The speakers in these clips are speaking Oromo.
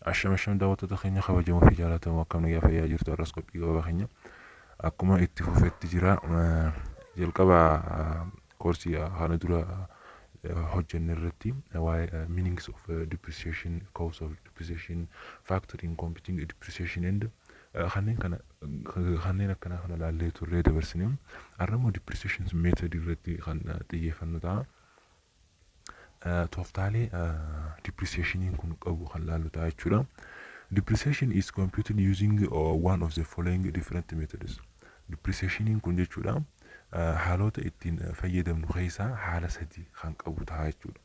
Asham asham, daawwattoota keenya kabajamoo fi jaallatamoo, akkam nagaa fayyaa jirtu? Har'as qophii gabaabaa keenya akkuma itti fufetti jira. Jalqaba koorsii kana dura hojjenne irratti waa'ee meanings of depreciation, cause of depreciation, factor in computing depreciation and kanneen kana kanneen akkanaa kana laallee turree dabarsine. Har'a immoo depreciation method irratti kan xiyyeeffannu ta'a. Tooftaalee depreciationiin kun qabu kan laallu ta'a jechuudha. Depreciation is computed using one of the following different methods. Depreciationiin kun jechuudha haalota ittiin fayyadamnu keessaa haala sadii kan qabu ta'a jechuudha.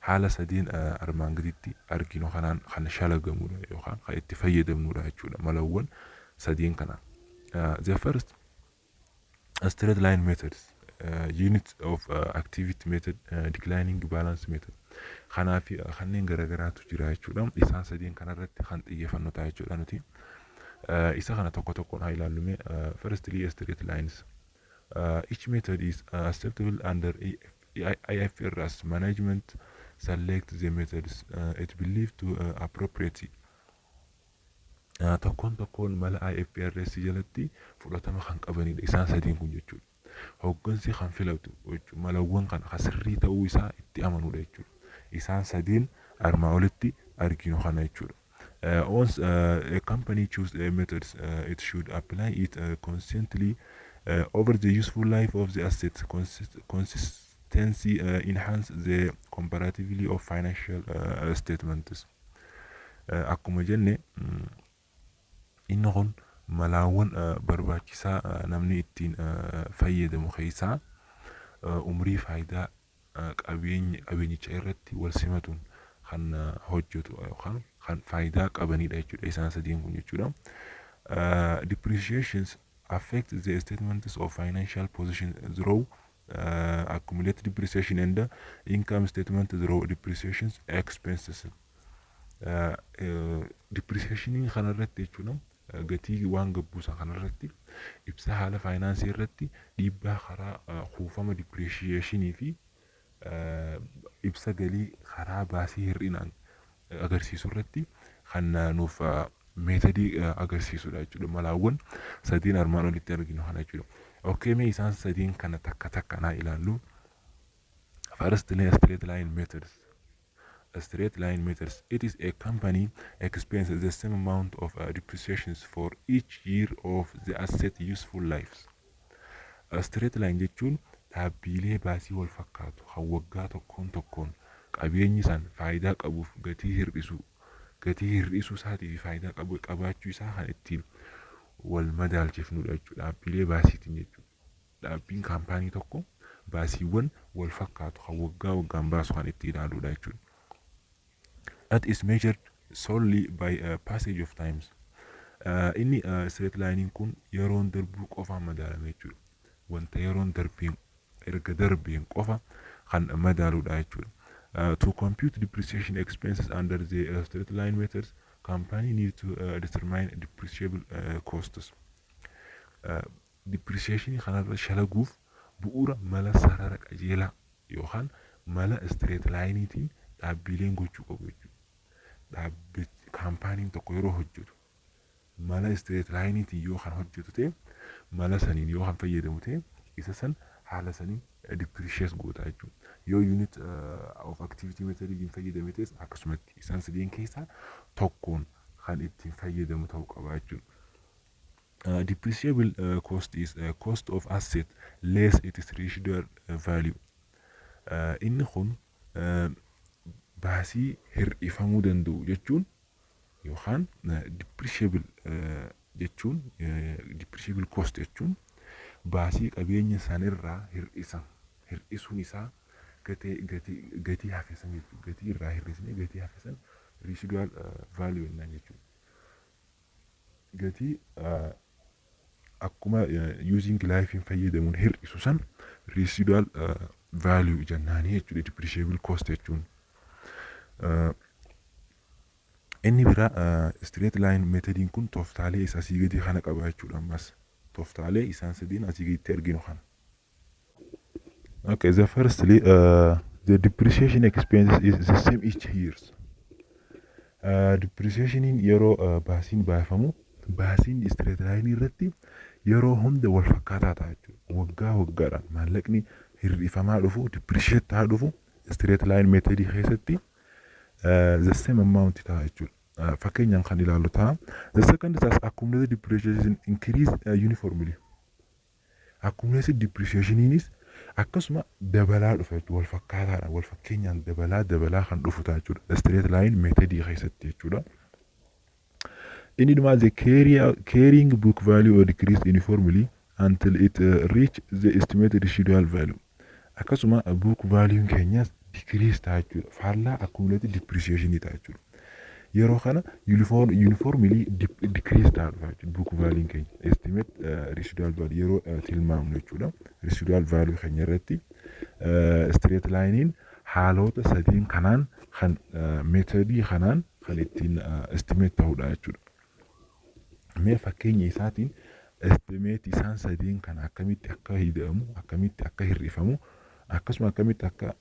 Haala sadiin armaan gaditti arginu kanaan kan shalagamudha yookaan kan itti fayyadamnudha jechuudha malawwan sadiin kana. The first, straight line methods, unit of activity method, declining balance method. Kanaaf kanneen garagaraatu jira jechuudha. Isaan sadiin kanarratti kan xiyyeeffannu ta'a jechuudha nuti. Isa kana tokko tokkoon haa ilaallume. Firstly, straight lines. Each method is acceptable under IFRS. Management select the methods it believed to appropriate. Tokkoon tokkoon mala IFRS jalatti fudhatama kan qabanidha isaan sadiin kun jechuudha. Hoggansi kan filatu malawwan kana kan sirrii ta'uu isaa itti amanudha jechuudha. Isaan sadiin armaa olitti arginu kana jechuudha. Once a company choose a methods, it should apply it consistently over the useful life of the asset. Consistency enhance the comparatively of financial statements. Akkuma jenne, inni kun malaawwan barbaachisaa namni ittiin fayyadamu keessaa umrii faayidaa qabeenya qabeenyicha irratti wal simatuun kan hojjetu yookaan kan faayidaa qabanidha jechuudha isaan sadiin kun jechuudha. Depreciations affect the statements of financial position through accumulated depreciation and the income statement through depreciations expenses. Depreciationii kanarratti jechuudha, gatii waan gabbuusa kanarratti ibsa haala faayinaansii irratti dhiibbaa karaa kuufama depreciationii fi ibsa galii karaa baasii hir'inaan agarsiisu irratti kan nuuf methodii agarsiisudha jechuudha. Malaawwan sadiin armaan olitti arginu kana jechuudha. Okay, mee isaan sadiin kana takka takka naa ilaallu. First, straight line methods. Straight line methods. It is a company expense the same amount of depreciations for each year of the asset useful lives. A straight line jechuun dhaabbiilee baasii wal fakkaatu kan waggaa tokkoon tokkoon qabeenyi san faayidaa qabuuf gatii hir'isuu isaatii fi faayidaa qabu qabaachuu isaa kan ittiin wal madaalchifnudha jechuudha. Dhaabbiilee baasiitiin jechuudha. Dhaabbiin kaampaanii tokko baasiiwwan wal fakkaatu kan waggaa waggaan baasu kan itti ilaaludha jechuudha. That is measured solely by passage of times. Inni straight line kun yeroon darbuu qofaan madaalama jechuudha. Wanta yeroon darbeen erga darbeen qofa kan madaaludha jechuudha. To compute depreciation expenses under the straight line methods, company need to determine depreciable costs. Depreciation kanarra shalaguuf bu'uura mala sarara qajeelaa yookaan mala straight line'iitiin dhaabbileen gochuu qabu jechuudha. Dhaabbi kaampaaniin tokko yeroo hojjetu mala straight line'iitiin yoo kan hojjetu ta'e, mala saniin yoo kan fayyadamu ta'e, isa san haala saniin depreciate goota jechuudha. Yoo unit of activity method hin fayyadame ta'es, akkasumatti isaan sadeen keessaa tokkoon kan ittiin fayyadamu ta'uu qaba jechuudha. Depreciable cost is cost of asset less its residual value. Inni kun baasii hir'ifamuu danda'u jechuun yookaan depreciable jechuun, depreciable cost jechuun baasii qabeenya sanirraa hir'isan, hir'isuun isaa gatii hafe san jechuudha. Gatii irraa hir'isnee gatii hafe san residual value jennaan jechuudha. Gatii akkuma using life fayyadamuun hir'isu san residual value jennaanii jechuudha depreciable cost jechuun. Inni biraa, straight line methodiin kun tooftaalee isa asii gadi kana qaba jechuudha ammas. Tooftaalee isaan sadiin asii gaditti arginu kana. Okay, the firstly, the depreciation expenses is the same each years. Depreciationiin yeroo baasiin baafamu, baasiin straight line irratti yeroo hunda wal fakkaataa ta'a jechuudha. Waggaa waggaadhaan maallaqni hir'ifamaa dhufu, depreciate ta'aa dhufu, straight line method keessatti the same amount ta'a jechuudha. Fakkeenyaan kan ilaallu ta'a. The second is accumulated depreciation increase uniformly. Accumulated depreciationiinis akkasuma dabalaa dhufa jechuudha. Wal fakkaataadhaan, wal fakkeenyaan dabalaa dabalaa kan dhufu ta'a jechuudha. Straight line method keessatti jechuudha. Inni dhumaa, the carrying book value decrease uniformly until it reach the estimated residual value. Akkasuma book value keenyas decrease ta'a jechuudha. Faallaa accumulated depreciation ta'a jechuudha. Yeroo kana uniformly decrease ta'a dhufa jechuudha book value keenya. Estimate residual value yeroo tilmaamnu jechuudha. Residual value keenya irratti straight line haalota sadiin kanaan kan methodii kanaan kan ittiin estimate ta'udha jechuudha. Mee fakkeenya isaatiin estimate isaan sadiin kana akkamitti akka hidhamu, akkamitti akka hir'ifamu, akkasuma akkamitti akka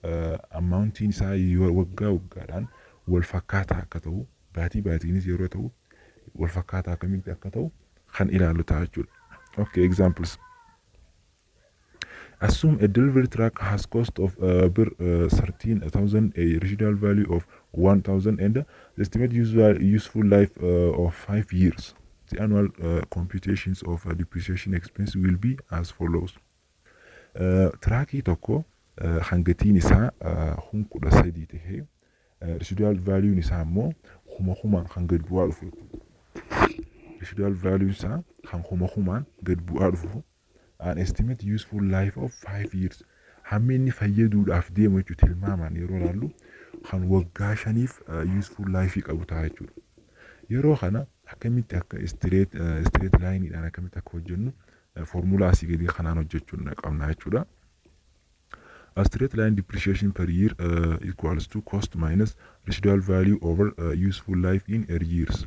amountiin isaa waggaa waggaadhaan wal fakkaataa akka ta'u, baatii baatiinis yeroo ta'u wal fakkaataa akkamitti akka ta'u kan ilaallu ta'a jechuudha. Okay, examples. Assume a delivery truck has cost of birr 13,000, a residual value of 1,000 and the estimated useful life of 5 years. The annual computations of depreciation expense will be as follows. Truckii tokko hangatiin isaa 13,000 tahee, residual value isaa immoo kuma kumaan kan gad bu'aa dhufu. Residual value isaa kan kuma kumaan gad bu'aa dhufu, an estimate useful life of 5 years, hammi inni fayyaduudhaaf deemu jechuudha. Tilmaamaan yeroo ilaallu kan waggaa 5f useful life qabu ta'a jechuudha. Yeroo kana akkamitti akka straight lineidhaan akkamitti akka hojjennu formulaa asii gadii kanaan hojjechuu qabna jechuudha. A straight line depreciation per year equals to cost minus residual value over useful life in years.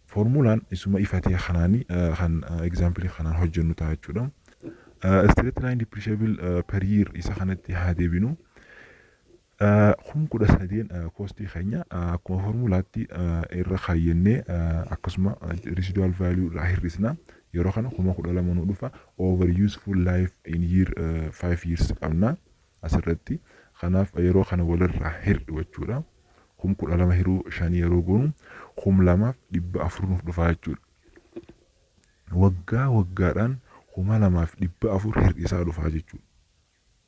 Formulaan isuma ifatee kanaani kan example kanaan hojjennu ta'a jechuudha. Straight line depreciable per year isa kanatti haa deebinu. 13,000 costii keenya akkuma formulaatti irra kaayyannee, akkasuma residual value irraa hir'isna. Yeroo kana 12,000 nu dhufa, over useful life in year 5 years qabna asirratti. Kanaaf yeroo kana walirraa hir'u jechuudha. 12,000 hiruu shanii yeroo goonu 2,400 nuuf dhufa jechuudha. Waggaa waggaadhaan 2,400 hir'isaa dhufaa jechuudha.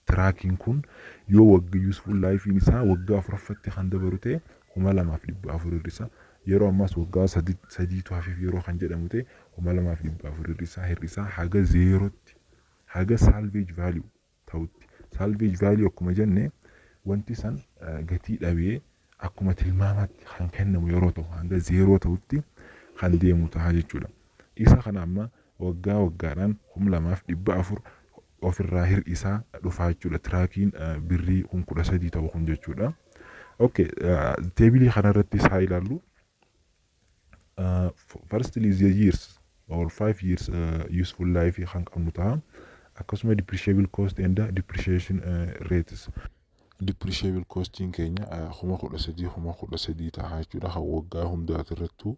Truckiin kun yoo wagga useful lifein isaa waggaa afuraffatti kan dabaru ta'e, 2,400 hir'isa. Yeroo ammaas waggaa sadiitu hafeef yeroo kan jedhamu ta'e, 2,400 hir'isaa hir'isaa haga zeerootti, haga salvage value ta'utti. Salvage value akkuma jenne, wanti san gatii dhabee akkuma tilmaamaatti kan kennamu yeroo ta'u, hanga zeeroo ta'utti kan deemu ta'a jechuudha. Isa kana amma waggaa waggaadhaan 2,400 ofirraa hir'isaa dhufaa jechuudha. Truckiin birrii 13,000 ta'u kun jechuudha. Okay, tableii kanarrattis haa ilaallu. Firstly, the years or 5 years useful life kan qabnu ta'a. Akkasuma depreciable cost and depreciation rates. Depreciable costiin keenya 13,000, 13,000 ta'a jechuudha. Kan waggaa hundaati irrattuu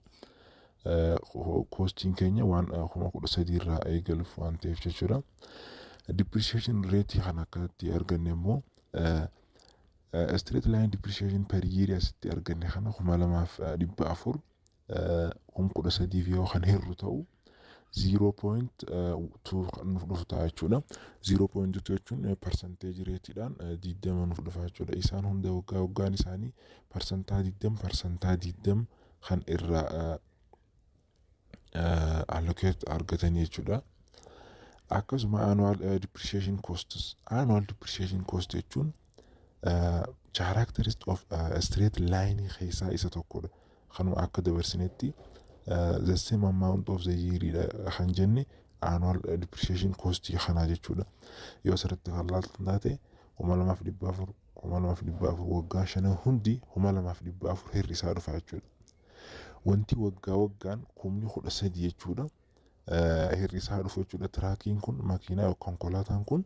costiin keenya waan 13,000 irraa eegaluuf waan ta'eef jechuudha. Depreciation rate kan akkatti arganne immoo, straight line depreciation per year asitti arganne kana, 2,400 13,000f yoo kan hirru ta'u, 0.2 kan nuuf dhufu ta'a jechuudha. 0.2 jechuun percentage rateiidhaan 20 nuuf dhufa jechuudha. Isaan hunda waggaa waggaan isaanii 20%, 20% kan irraa allocate argatanii jechuudha. Akkasuma annual depreciation costs. Annual depreciation cost jechuun characteristic of straight line keessaa isa tokkodha. Kanuma akka dabarsinetti the same amount of the year kan jenne annual depreciation cost kanaa jechuudha. Yoo asirratti kan laaltan taate, 2,400, 2,400, waggaa shanan hundi 2,400 hir'isaa dhufa jechuudha. Wanti waggaa waggaan 13,000 jechuudha. Hir'isaa dhufu jechuudha. Truckiin kun, makiinaa konkolaataan kun,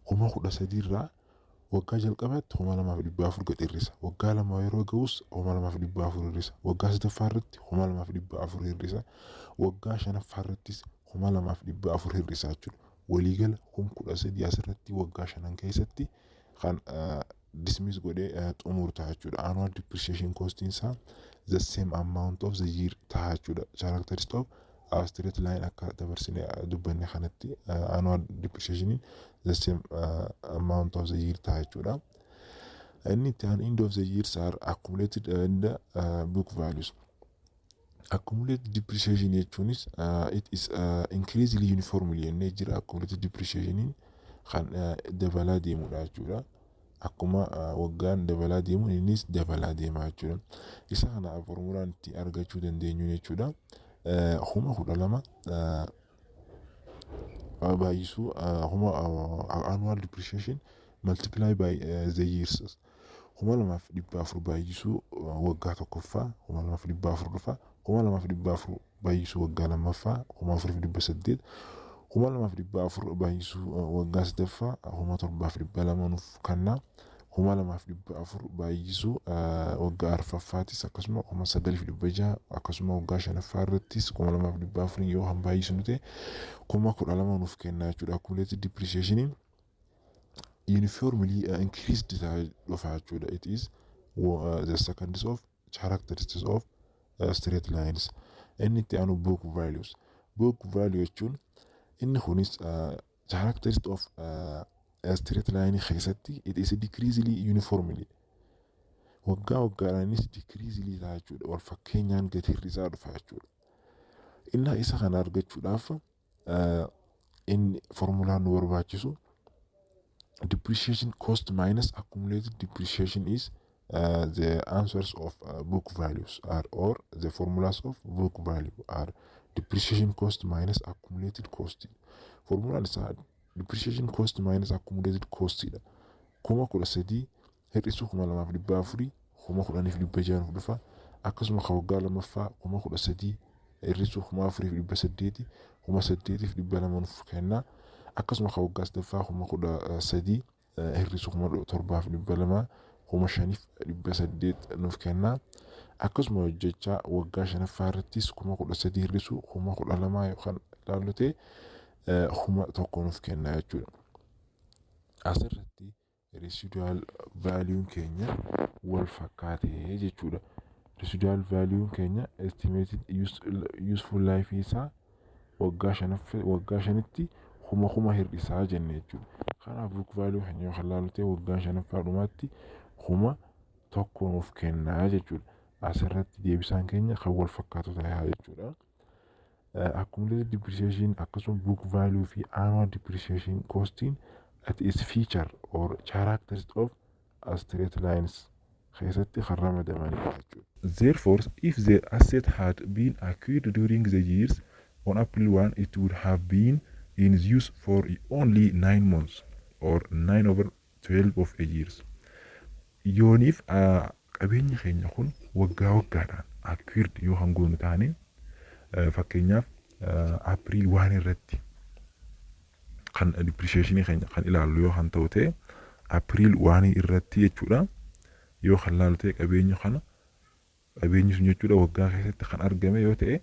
13,000 irraa Waggaa jalqabaatti 2,400 gad hir'isa. Waggaa 2 yeroo ga'us 2,400 hir'isa. Waggaa sadaffaa irratti 2,400 hir'isa. Waggaa shanaffaa irrattis 2,400 hir'isa jechuudha. Waliigala 13,000 asirratti waggaa 5 keessatti kan dismiss godhee xumuru ta'a jechuudha. Annual depreciation costiin isaa the same amount of the year ta'a jechuudha. Characteristic of straight line akka dabarsine dubbanne kanatti annual depreciation the same amount of the year ta'a jechuudha. Inni itti aanu end of the years are accumulated in the book values. Accumulated depreciation jechuunis it is increasingly uniformly jennee jira. Accumulated depreciation kan dabalaa deemudha jechuudha. Akkuma waggaan dabalaa deemuun innis dabalaa deema jechuudha. Isa kana formulaan itti argachuu dandeenyu jechuudha. 12,000 baay'isuu kuma annual depreciation multiply by the years, 2,400 baay'isuu waggaa tokkoffaa 2,400 dhufa, 2,400 baay'isuu waggaa lammaffaa 4,800, 2,400 baay'isuu waggaa sadaffaa 7,200 nuuf kenna, 2,400 baay'isuu waggaa arfaffaatis akkasuma 9,600, akkasuma waggaa shanaffaa irrattis 2,400 yoo han baay'isnu ta'e 12,000 nuuf kenna jechuudha. Accumulated depreciation uniformly increased dhufa jechuudha. It is the seconds of characteristics of straight lines. Inni itti aanu book values. Book value jechuun inni kunis characteristics of straight line keessatti it is decreasingly uniformly, waggaa waggaadhaanis decreasingly ta'a jechuudha. Wal fakkeenyaan gadi hir'isaa dhufa jechuudha. Inni isa kana argachuudhaaf inni formulaan nu barbaachisu depreciation cost minus accumulated depreciation is the answers of book values are, or the formulas of book value are depreciation cost minus accumulated cost. Formulaan isaa depreciation cost minus accumulated cost dha. 13,000 hir'isuu 2,400 10,600 nuuf dhufa. Akkasuma kan waggaa lammaffaa 13,000 hir'isuu 4,800 8,200 nuuf kenna. Akkasuma kan waggaa sadaffaa 13,000 hir'isuu 7,200 5,800 nuuf kenna. Akkasuma hojjechaa waggaa shanaffaa irrattis 13,000 hir'isuu 12,000 yookaan ilaallu ta'e 1,000 nuuf kenna jechuudha. Asirratti residual valuun keenya wal fakkaatee jechuudha. Residual valuun keenya estimated useful life isaa waggaa shanaffaa waggaa shanitti kuma kuma hir'isaa jenne jechuudha. Kanaaf book value keenya yoo ilaallu ta'e waggaa shanaffaa dhumaatti 1,000 nuuf kennaa jechuudha. Asirratti deebisaan keenya kan wal fakkaatu ta'a jechuudha. Accumulated depreciation akkasuma book value fi annual depreciation costing, it is feature or characteristic of straight lines keessatti kan ramadamanidha jechuudha. Therefore, if the asset had been acquired during the years on April 1, it would have been in use for only 9 months or 9 over 12 of a years. Yooniif qabeenyi keenya kun waggaa waggaadhaan acquired yoo kan goonu taane, fakkeenyaaf April 1 irratti kan depreciation keenya kan ilaallu yoo kan ta'u ta'e, April 1 irratti jechuudha, yoo kan ilaallu ta'e qabeenya kana, qabeenyi sun jechuudha waggaa keessatti kan argame yoo ta'e,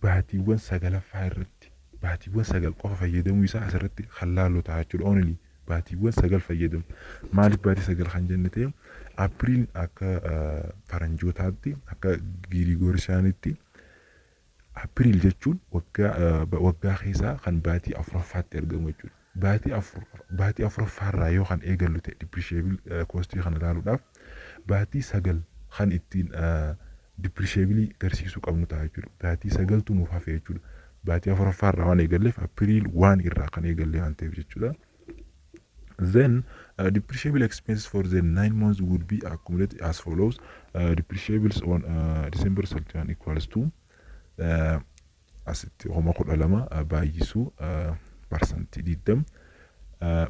baatiiwwan sagalaffaa irratti baatiiwwan 9 qofa fayyadamuu isaa asirratti kan laallu ta'a jechuudha. Only baatiiwwan 9 fayyadamu. Maaliif baatii 9 kan jenne ta'e, April akka faranjootaatti, akka Girigoorisiyaanitti April jechuun waggaa waggaa keessaa kan baatii afuraffaatti argamu jechuudha. Baatii 4, baatii afuraffaarraa yoo kan eegallu ta'e, depreciable costii kana ilaaluudhaaf baatii 9 kan ittiin depreciable garsiisuu qabnu ta'a jechuudha. Baatii sagaltu nuuf hafe jechuudha. Baatii afuraffaarraa waan eegalleef, April 1 irraa kan eegalle waan ta'eef jechuudha. Then depreciable expenses for the 9 months would be accumulated as follows. Depreciables on December 31 equals to asitti 12,000 baay'isuu 20%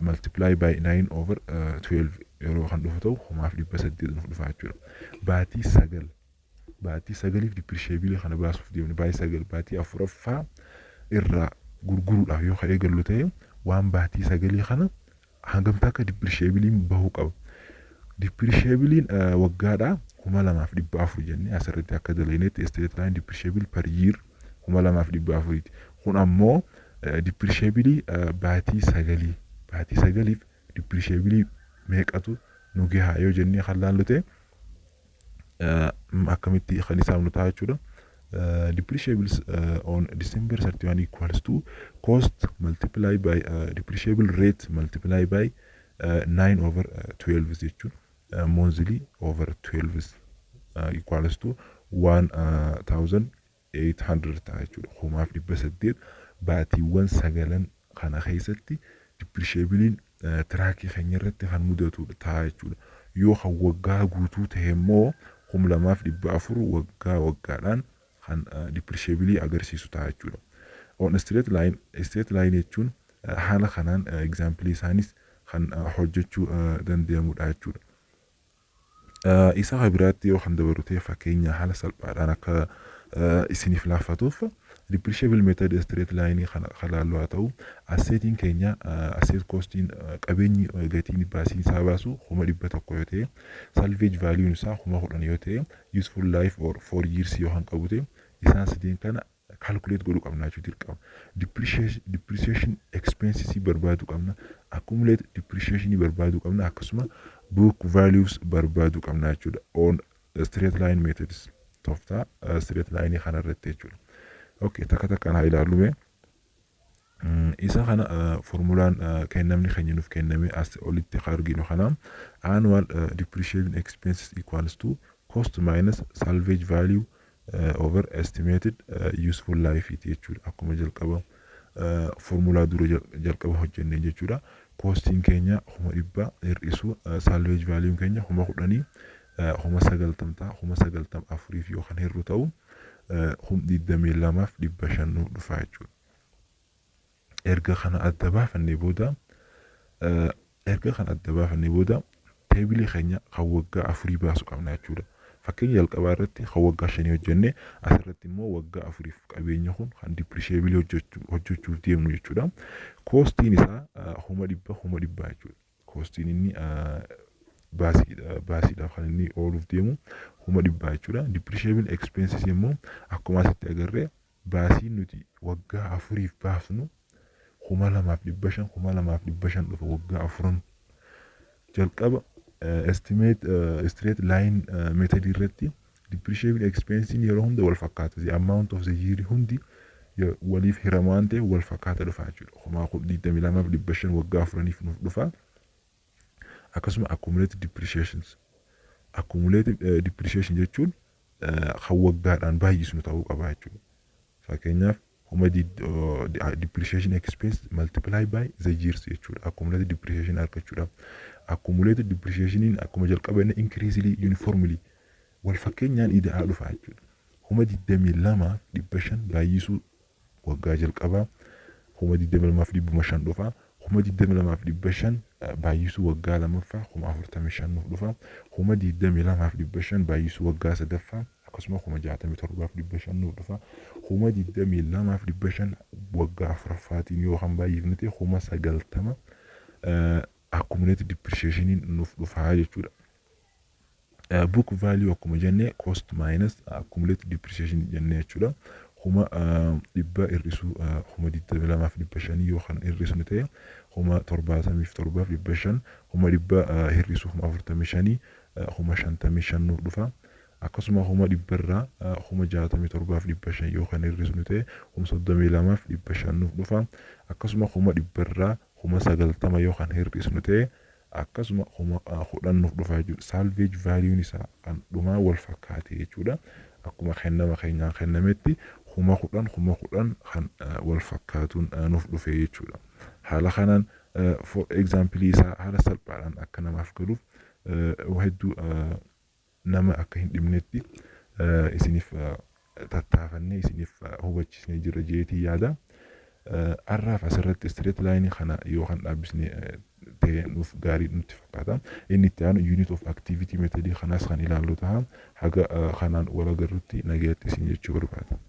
multiply by 9 over 12 yeroo kan dhufu ta'u 1,800 nuuf dhufa jechuudha. Baatii 9, baatii sagaliif depreciable kana baasuuf deemne, baatii 9, baatii afuraffaa irraa gurguruudhaaf yoo kan eegallu ta'e waan baatii sagalii kana Hangamtaa akka depreciableiin bahuu qaba. Depreciableiin waggaadhaa 2400 jennee asirratti akka dalagnetti straight line depreciable per year 2400ti. Kun ammoo depreciable baatii 9, baatii 9f depreciable meeqatu nu gahaa yoo jennee kan laallu ta'e, akkamitti kan isaaf nu ta'a jechuudha. Depreciables on December 31 equals to cost multiply by depreciable rate multiply by 9 over 12 jechuun monthly over 12 equals to 1800 ta'a jechuudha. 1800 baatiiwwan sagalan kana keessatti depreciableiin truckii keenya irratti kan mudatu ta'a jechuudha. Yoo kan waggaa guutuu ta'e immoo 2400 waggaa waggaadhaan kan depreciable agarsiisu ta'a jechuudha. On straight line, straight line jechuun haala kanaan example isaanis kan hojjechuu danda'amudha jechuudha. Isa biraatti yoo kan dabalu ta'e, fakkeenya haala salphaadhaan akka isiniif laaffatuuf depreciable method straight line kana laallu haa ta'u, assetiin keenya, asset costiin, qabeenyi gatiin baasiin isaa baasu 100,000 yoo ta'e, salvage valueun isaa 10,000 yoo ta'e, useful life or 4 years yoo kan qabu ta'e, isaan sadeen kana calculate godhuu qabna jechuudha dirqama. Depreciation expenses barbaaduu qabna. Accumulate depreciation barbaaduu qabna. Akkasuma book values barbaaduu qabna jechuudha. On straight line methods, tooftaa straight line kana irratti jechuudha. Okay, takka takkaan haa ilaallu mee. Isa kana formulaan kennamni keenya nuuf kenname as olitti arginu kana, annual depreciation expenses equals to cost minus salvage value over estimated useful life jechuudha. Akkuma jalqaba formulaa dura jalqaba hojjenne jechuudha. Costiin keenya 100,000 hir'isu salvage value keenya 10,000, 90,000 ta'a. 90,000 afuriif yoo kan hir'u ta'u, 22,500 nuuf dhufa jechuudha. Erga kana adda baafannee booda, erga kana adda baafannee booda tableii keenya kan waggaa 4 baasu qabna jechuudha. Fakkeenya jalqabaa irratti kan waggaa 5 hojjenne, asirratti immoo waggaa 4f qabeenya kun kan depreciable hojjechuuf deemnu jechuudha. Costiin isaa 100,000 100,000 jechuudha. Costiin inni baasiidhaaf kan inni ooluuf deemu 100,000 jechuudha. Depreciable expenses immoo akkuma asitti agarree baasiin nuti waggaa 4f baasnu 2500, 2500 dhufa waggaa afuran. Jalqaba estimate straight line method irratti depreciable expense yeroo hunda wal fakkaata. The amount of the year hundi waliif hirama waan ta'eef wal fakkaata dhufa jechuudha. 22,500 waggaa afuraniif nuuf dhufa. Akkasuma accumulated depreciations. Accumulated depreciation jechuun kan waggaadhaan baay'isnu ta'uu qaba jechuudha. Fakkeenyaaf kuma depreciation expense multiply by the years jechuudha. Accumulated depreciation argachuudhaaf. Accumulated depreciationiin akkuma jalqaba inni increasingly uniformly wal fakkeenyaan ida'aa dhufa jechuudha. 22,500 baay'isuu waggaa jalqabaa 22,500 dhufa. 22,500 baay'isuu waggaa lammaffaa 45,000 nuuf dhufa. 22,500 baay'isuu waggaa sadaffaa akkasuma 67,500 nuuf dhufa. 22,500 waggaa afuraffaatiin yoo kan baay'ifne ta'e, 90,000 accumulated depreciationiin nuuf dhufa jechuudha. Book value akkuma jenne cost minus accumulated depreciation jenne jechuudha. 100,000 hir'isuu 22,500 yoo kan hir'isnu ta'e, 77,500. 100,000 hir'isuu 45,000, 55,000 nuuf dhufa. Akkasuma 100,000rraa 67,500 yoo kan hir'isnu ta'e, 32,500 nuuf dhufa. Akkasuma 100,000rraa 90,000 yoo kan hir'isnu ta'e, akkasuma 10,000 nuuf dhufa jechuudha. Salvage valueun isaa kan dhumaa wal fakkaate jechuudha. Akkuma kennama keenyaan kennametti 10,000 10,000 kan wal fakkaatuun nuuf dhufe jechuudha. Haala kanaan for example isaa haala salphaadhaan akka namaaf galuuf, hedduu nama akka hin dhibnetti isiniif tattaafannee isiniif hubachiisnee jirra jeetii yaada. Har'aaf asirratti straight line kana yoo kan dhaabbisne ta'e nuuf gaarii nutti fakkaata. Inni itti aanu unit of activity method kanaas kan ilaallu ta'a. Haga kanaan wal agarrutti nagayatti isin jechuu barbaada.